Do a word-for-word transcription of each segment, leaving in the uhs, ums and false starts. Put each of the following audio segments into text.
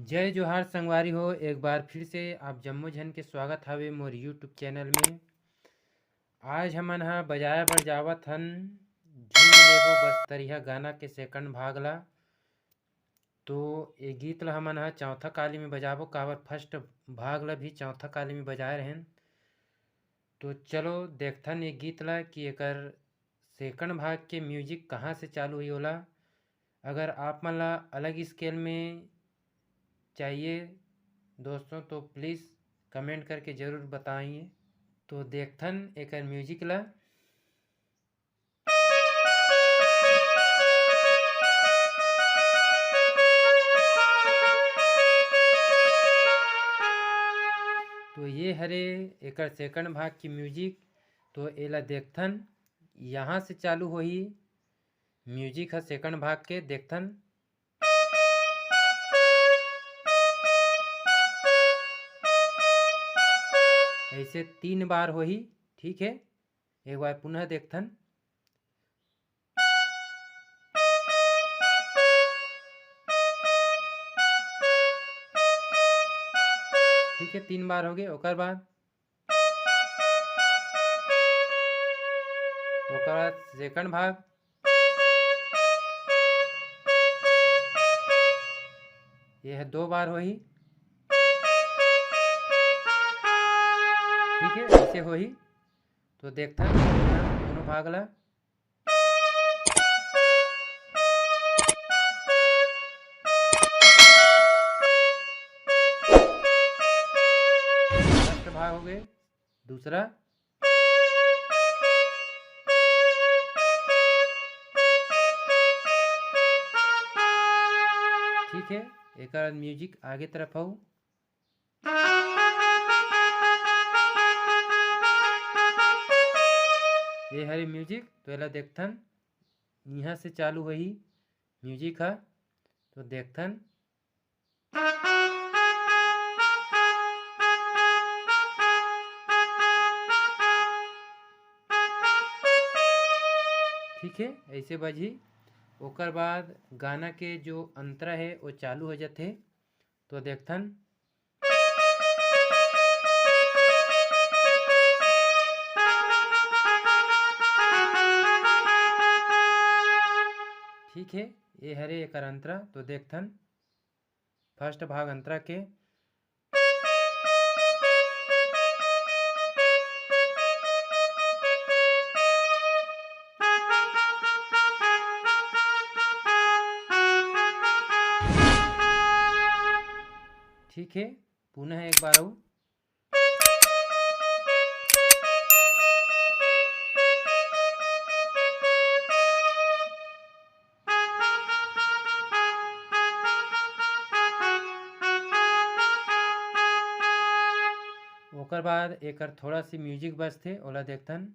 जय जोहार संगवारी हो, एक बार फिर से आप जम्मो झन के स्वागत हावे मोर YouTube चैनल में। आज हमन ह बजाए बर जावत हन झूम लेबो बस तरिहा गाना के सेकंड भाग ला। तो ये गीत ला हमन ह चौथा काली में बजाबो, काबर फर्स्ट भाग ला भी चौथा काली में बजाए रहेन। तो चलो देखथन ये गीत ला कि एकर सेकंड भाग के म्यूजिक कहाँ से चालू हुई ओला। अगर आप मन ला अलग स्केल में चाहिए दोस्तों, तो प्लीज़ कमेंट करके ज़रूर बताइए। तो देखथन एकर म्यूजिक ला। तो ये हरे एकर सेकंड भाग की म्यूजिक। तो एला देखथन, यहाँ से चालू होही म्यूजिक ह सेकंड भाग के। देखथन, ऐसे तीन बार होही। ठीक है, एक बार पुनः देखथन। ठीक है, तीन बार हो गए। ओकर बाद, ओकर बाद सेकंड भाग, ये है दो बार होही। ठीक है, ऐसे होही। तो देखथन दोनों भाग ला। फर्स्ट भाग हो गए, दूसरा। ठीक है, एक म्यूजिक आगे तरफ हो। ये हरे म्यूजिक, तो एला देखथन, यहाँ से चालू होही म्यूजिक हा। तो देखथन, ठीक है, ऐसे बजही। ओकर बाद गाना के जो अंतरा है वो चालू हो जाथे। तो देखथन, ठीक है, ये हरे एकर अंतरा। तो देखथन फर्स्ट भाग अंतरा के। ठीक है, पुनः एक बार आऊ। ओकर बाद एकर थोड़ा सी म्यूजिक बजथे, ओला देखथन।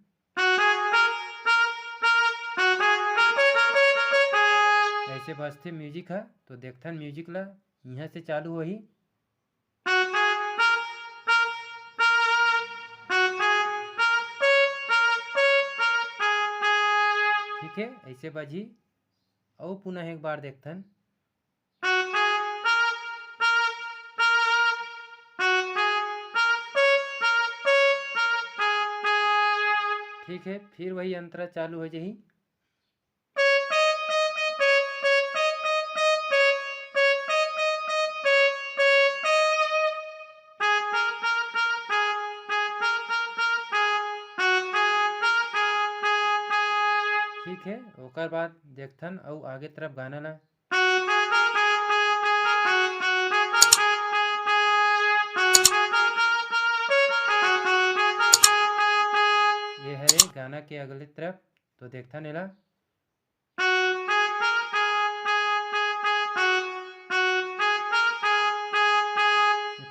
ऐसे बजथे म्यूजिक ह, तो देखथन म्यूजिक ला, इहाँ से चालू होही। ठीक है, ऐसे बजही। अउ पुनः एक बार देखथन। ठीक है, फिर वही अंतरा चालू हो जाही। ठीक है, ओकर बाद देखथन अउ आगे तरफ गाना ला। ये हरे गाना के अगले तरफ, तो देखथन एला।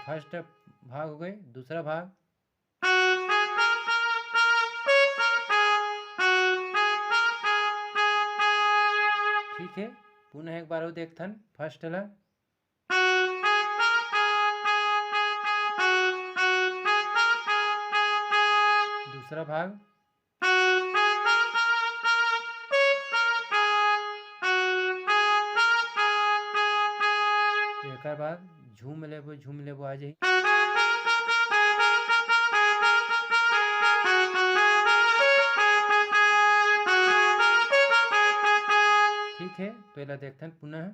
फर्स्ट भाग हो गए, दूसरा भाग। ठीक है, पुनः एक बार अउ देखथन फर्स्ट ला। दूसरा भाग। एकर बाद झूम लेबो, झूम लेबो, आ जाही। ठीक है, तो एला देखथन पुनः।